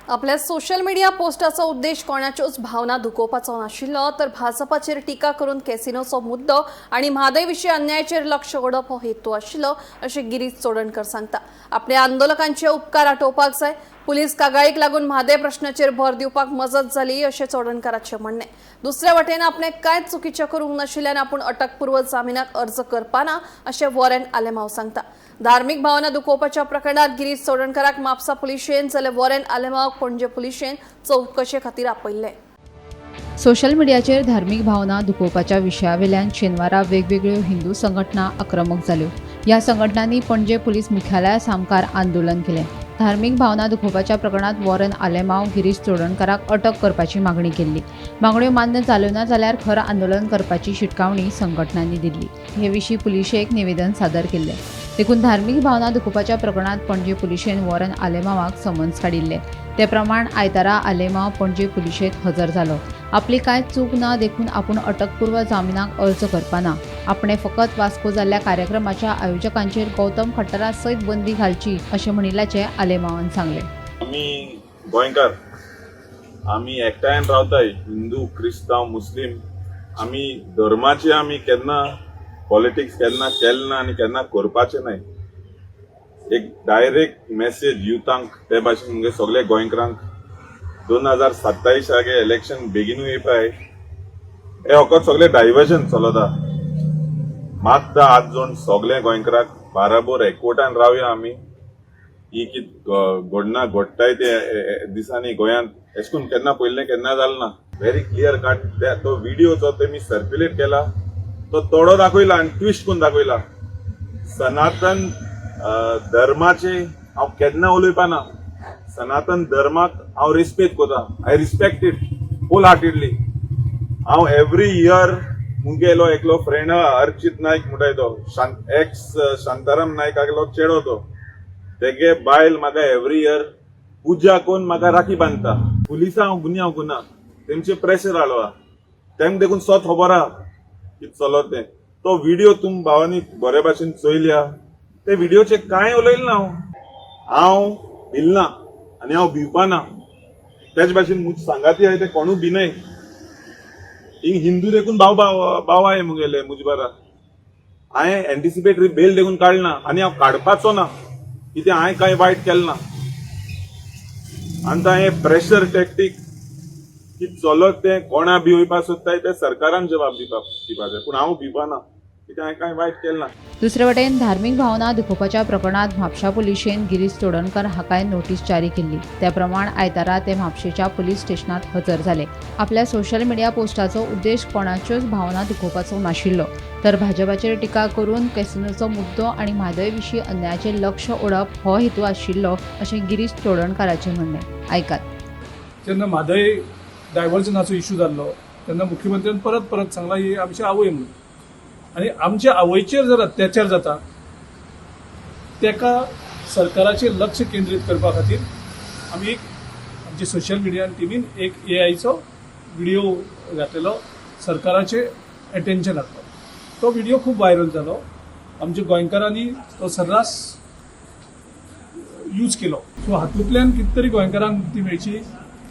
आपल्या social media पोस्टाचो उद्देश कोणाच्योच भावना दुखोवपाचो नाशिल्लो, तर भाजपाचेर टिका करून कॅसिनोचो मुद्दो आनी म्हादय विशीं अन्यायाचेर लक्ष ओडप हो हेतू आशिल्लो, अशें गिरीश चोडणकर सांगता. आपल्या आंदोलकांचे उपकार आठोवपाक जाय. पुलीस कागाळीक लागून म्हादय प्रश्नाचेर भर दिवपाक मजत जाली, अशें चोडणकाराचें म्हणणें. दुसऱ्या वटेन आपणें कांयच चुकीचें करूंक नाशिल्ल्यान आपूण अटकपूर्व जामिनाक अर्ज करपाना, अशें वॉरेन आलेमाव सांगता. धार्मिक भावना दुखोवपाच्या प्रकरणात गिरीश चोडणकराक म्हापसा पुलिशेन जाल्यार वॉरेन आलेमाव पणजे पुलिशेन चवकशे खातीर आपयल्ले. सोशल मिडियाचेर धार्मिक भावना दुखोवपाच्या विशयावेल्यान शेनवारा वेगवेगळ्यो हिंदू संघटना आक्रमक जाल्यो. ह्या संघटनांनी पणजे पुलीस मुख्यालया सामकार आंदोलन केलें. धार्मिक भावना दुखोवपाच्या प्रकरणात वॉरन आलेमाव, गिरीश चोडणकाराक अटक करपाची मागणी केल्ली. मागण्यो मान्य जाल्यो ना जाल्यार खर आंदोलन करपाची शिटकावणी संघटनांनी दिल्ली. हे विशीं पुलिशेक निवेदन सादर केल्लें. देखून धार्मिक भावना दुखोवपाच्या प्रकरणात पणजे पुलिशेन वॉरन आलेमावाक समन्स काडिल्ले. ते प्रमाण आयतारा आलेमाव पणजे पुलिशेंत हजर जालो. आपली कांय चूक ना, देखून आपूण अटकपूर्व जामिनाक अर्ज करपाना. आपणे फकत वास्को जाल्ल्या कार्यक्रमाच्या आयोजकांचेर गौतम खट्टरा सयत बंदी घालची, अशें म्हणिल्ल्याचें आलेमावान सांगलें. आमी गोंयकार, आमी एकठांयन रावताय, हिंदू, क्रिस्तांव, मुस्लीम. आमी धर्माचे आमी केन्ना पॉलिटिक्स केन्ना केलें ना आनी केन्ना करपाचें नाय. एक डायरेक्ट मेसेज युथांक, ते भाशेन मुगे सगळे गोंयकारांक, 2027 इलेक्शन बेगिनूय येयपाय. हे फकत सगळे डायवर्जन चलता. मागता हात जोडून सगळे गोंयकारांक, बाराबोर एकवटान रावया आमी. ही कित घडना घडटाय ते दिसांनी गोंयांत, एश कोन केन्ना पयलें केन्ना जालें ना. व्हेरी क्लियर कट, तो व्हिडिओ जो तेमी सर्क्युलेट केला, तो थोडो दाखयला आनी ट्विस्ट करून दाखयला. सनातन धर्माचे हांव केन्ना उलोवपा ना. सनातन धर्माक हांव रिस्पेक्ट करता. I respect it wholeheartedly. हांव एवरी इयर, मुगेलो एकलो फ्रेंड अर्चित नायक म्हणटाय, तो एक्स शांताराम नायकागेलो चेडो. तो तेगे बायल म्हाका एवरी इयर पुजा करून म्हाका राखी बांदता. पुलिसां हांव गुन्यांव गुना तेमचे प्रेशर हाडलो. तेंक देखून स्वत खबर आहा कितें चलत तें. तो व्हिडिओ तुम भावांनी बरे भाशेन चोयल्या. ते व्हिडिओचे कांय उलयलें ना हांव. हांव भिलना आनी हांव भिवपाना. तेच भाशेन मुज सांगाती आहाय ते कोणूय भिनय. हिंग हिंदू देखून भाव भाव भाव आहे मुगेले मुज बारा. हांवें एंटिसिपेटरी बेल देखून काडना आनी हांव काडपाचो ना, कित्याक हांवें कांय वायट केलें ना. आनी हें प्रेशर टॅक्टीक की चलत तें, कोणा भिवपाक सोदताय ते सरकारान जबाब दिवपाचें, पूण हांव भिवपाना, कित्याक हांवें कांय वायट केलें ना. दुसरे वटेन धार्मिक भावना दुखोवपाच्या प्रकरणात म्हापशा पुलिशेन गिरीश चोडणकर हाकाय नोटीस जारी केल्ली. त्या प्रमाण आयतारा ते म्हापशेच्या पुलीस स्टेशनात हजर जाले. आपल्या सोशल मिडिया पोस्टाचो उद्देश कोणाच्योच भावना दुखोवपाचो नाशिल्लो, तर भाजपाचेर टिका करून कॅसिनोचो मुद्दो आनी म्हादय विशीं अन्यायाचेर लक्ष ओडप हो हेतू आशिल्लो, अशें गिरीश चोडणकाराचें म्हणणें. आयकात. जेन्ना म्हादय डायवर्जनाचो इशू जाल्लो, तेन्ना मुख्यमंत्र्यान परत परत सांगला, ही आमची आवय म्हणून. आनी आमच्या आवयचेर जर अत्याचार जाता, तेका सरकाराचेर लक्ष केंद्रीत करपा खातीर आमी एक आमची सोशल मिडिया टिमीन एक एआयचो व्हिडिओ घातलेलो, सरकाराचे एटेन्शन हाडलो. तो व्हिडिओ खूब व्हायरल जालो. आमच्या गोंयकारांनी तो सर्रास यूज केलो. सो हातूंतल्यान कितें तरी गोंयकारांक मुक्ती मेळची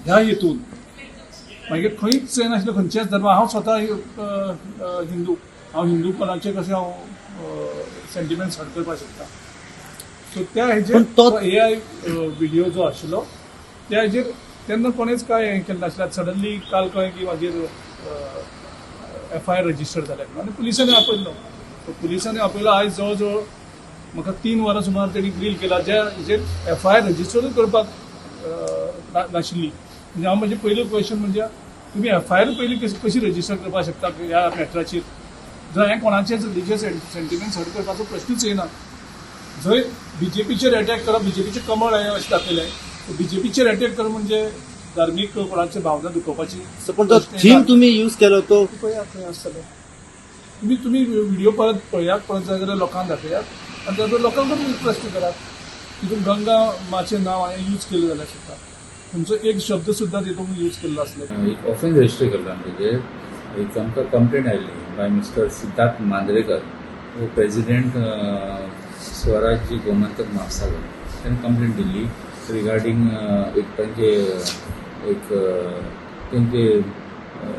ह्या हेतून. मागीर खंयच येनाशिल्लें, खंयच्याच धर्मा. हांव स्वता हिंदू. हांव हिंदूपणाचें कशें हांव सेंटिमेंट्स हर्ट करपाक शकता? सो त्या हेजेर पण तो- एआय व्हिडिओ जो आशिल्लो, त्या हेजेर तेन्ना कोणेच कांय हें केलें नासलें. सडनली काल कळ्ळें की मागीर एफआयआर रजिस्टर जाल्या आनी पुलिसांनी आपयल्लो. सो पुलिसांनी आपयलो. आयज जवळ जवळ म्हाका 3 वरां सुमार तेणी ग्रील केला, ज्या हेजेर एफआयआर रजिस्टरूच करपाक नाशिल्ली. म्हणजे हांव म्हजें पयलें क्वेश्चन म्हणजे, तुमी एफआयआर पयलीं कशी कशी रजिस्टर करपाक शकता ह्या मॅटराचेर, जंय हांवें कोणाचेच रिलिजियस सेंटिमेंट्स हर्ट करपाचो प्रश्नूच येना? जंय बीजेपीचेर अटॅक करप, बीजेपीचें कमळ हांवें अशें दाखयलें, बीजेपीचेर अटॅक करप म्हणजे धार्मीक कोणाची भावना दुखोवपाची पण तो प्रश्न थीम येना. तुम्ही यूज केलो तो पळयात खंय आसतलें. तुमी तुमी व्हिडिओ परत पळयात, परत जाय जाल्यार लोकांक दाखयात आनी तातूंत लोकांक प्रश्न करात. तितून गंगा माचें नांव हांवें यूज केलें जाल्यार सुद्दां, तुमचो एक शब्द सुद्दां तितून यूज केल्लो आसलो. एक ऑफेन्स रजिस्टर केल्लो आमी तेजेर. एक आमकां कंप्लेंट आयली बाय मिस्टर सिद्धार्थ मांद्रेकर, हो प्रेसिडेंट, स्वराज्य गोमंतक म्हापसाचो. ताणें कंप्लेंट दिल्ली. रिगार्डींग एक तांचे एक तेंचे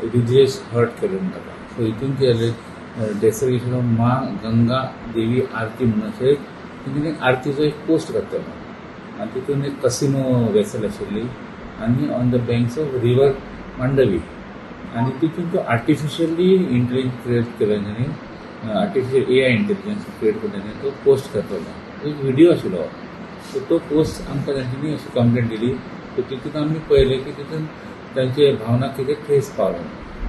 रिलिजियस हर्ट केलें म्हणटा ताका. सो हितून कितें जालें, डेसिक्रेशन ऑफ माँ गंगा देवी आरती म्हणून अशें एक तेंच्यांनी आरतीचो एक पोस्ट घातलेलो आनी तितून एक कसिनो वेसल आशिल्ली आनी on the banks of river Mandovi, आनी तितून तो आर्टिफिशियली इंटेलिजन्स क्रिएट केला तेंच्यांनी, आर्टिफिशियल एआय इंटेलिजन्स क्रिएट करून तेंच्यांनी तो पोस्ट घातलेलो. एक व्हिडिओ आशिल्लो. सो तो पोस्ट आमकां तेंच्यांनी अशी कंप्लेंट दिली. सो तितून आमी पळयलें की तितून तांचे भावना कितें ठेस पावलो.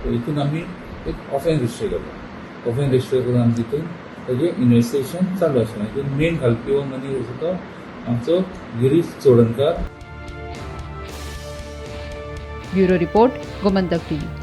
सो हितून आमी एक ऑफेन्स रजिस्टर केलो. ऑफेन्स रजिस्टर करून आमी तितून ताजें इन्वेस्टिगेशन चालू आसा. हितून मेन घालपी हो मनीस आसा तो आमचो Girish Chodankar. Bureau report, Gomantak TV.